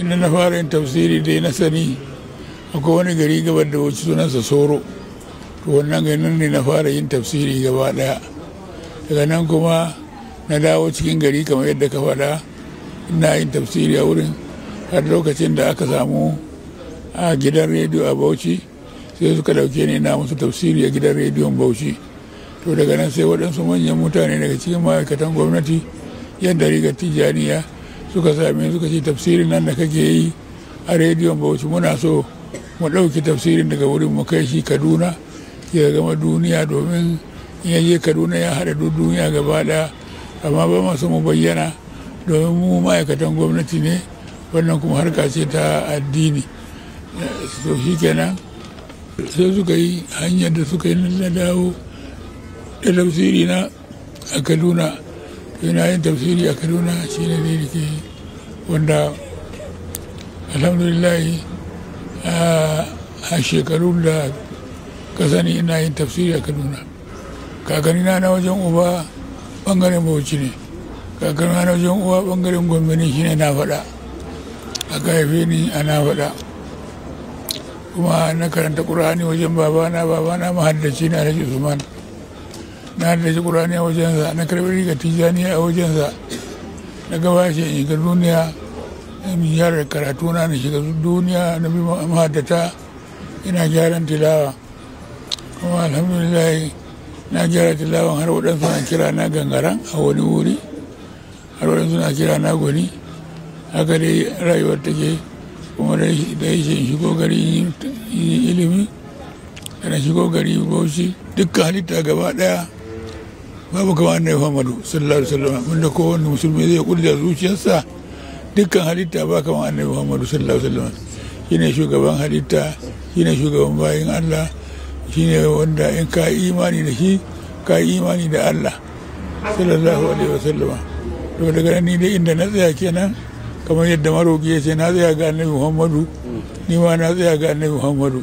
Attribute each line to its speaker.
Speaker 1: Inda na fara yin tafsiri dai na sani akwai wani gari gabar da wuce sunansa Soro. To wannan garin ne na fara yin tafsiri gaba daya. Daga nan kuma na dawo cikin gari kamar yadda ka faɗa, ina yin tafsiri a wurin har lokacin da aka samu a gidan rediyo a Bauchi, sai suka dauke ni na musu tafsiri a gidan rediyon Bauchi. To daga nan sai waɗansu manyan mutane daga cikin ma'aikatan gwamnati yadda rigar Tijjaniya suka same suka ce, tafsirin nan da kake yi a rediyon Bauchi, muna so mu ɗauki tafsirin daga wurin mu kai shi Kaduna ya gama duniya, domin in ya je Kaduna ya haɗa duk duniya gaba ɗaya, amma ba mu so mu bayyana domin mu ma'aikatan gwamnati ne, wannan kuma harka ce ta addini. To shi kenan sai suka yi hanyar da suka yi, na dawo da tafsiri na a Kaduna. Ina yin tafsiri a Kaduna, shi ne ne ke wanda alhamdulillah a shekarun da ka sani ina yin tafsiri a Kaduna. Kakanni na wajen uba bangaren Bauchi ne, kakanni na wajen uwa bangaren Gombe ne. Shine na faɗa aka haife ni a na faɗa, kuma na karanta ƙur'ani wajen babana. Babana mahaddaci ne, Alhaji Usman. Na haddace ƙur'ani a wajensa, na karɓi riga Tijjaniya a wajensa. Na gaba shi in shiga duniya in gyara karatu na, na shiga duniya na bi mahaddata ina gyaran tilawa. Kuma alhamdulillah na gyara tilawan har waɗansu na kira na gangaran a wani wuri, har waɗansu na kira na gwani. Haka dai rayuwar take. Kuma da yake in shigo gari yin ilimi, da na shigo gari Bauchi, dukkan halitta gaba ɗaya babu kamar Annabi Muhammadu sallallahu alaihi wasallam, wanda kowanne musulmi zai kudura zuciyarsa, dukkan halitta ba kamar Annabi Muhammadu sallallahu alaihi wasallam. Shine shugaban halitta, shine shugaban bayin Allah, shine wanda in ka imani da shi ka imani da Allah, sallallahu alaihi wasallam. To daga nan ni dai inda na tsaya kenan, kamar yadda maroki ya ce na tsaya ga Annabi Muhammadu, ni ma na tsaya ga Annabi Muhammadu.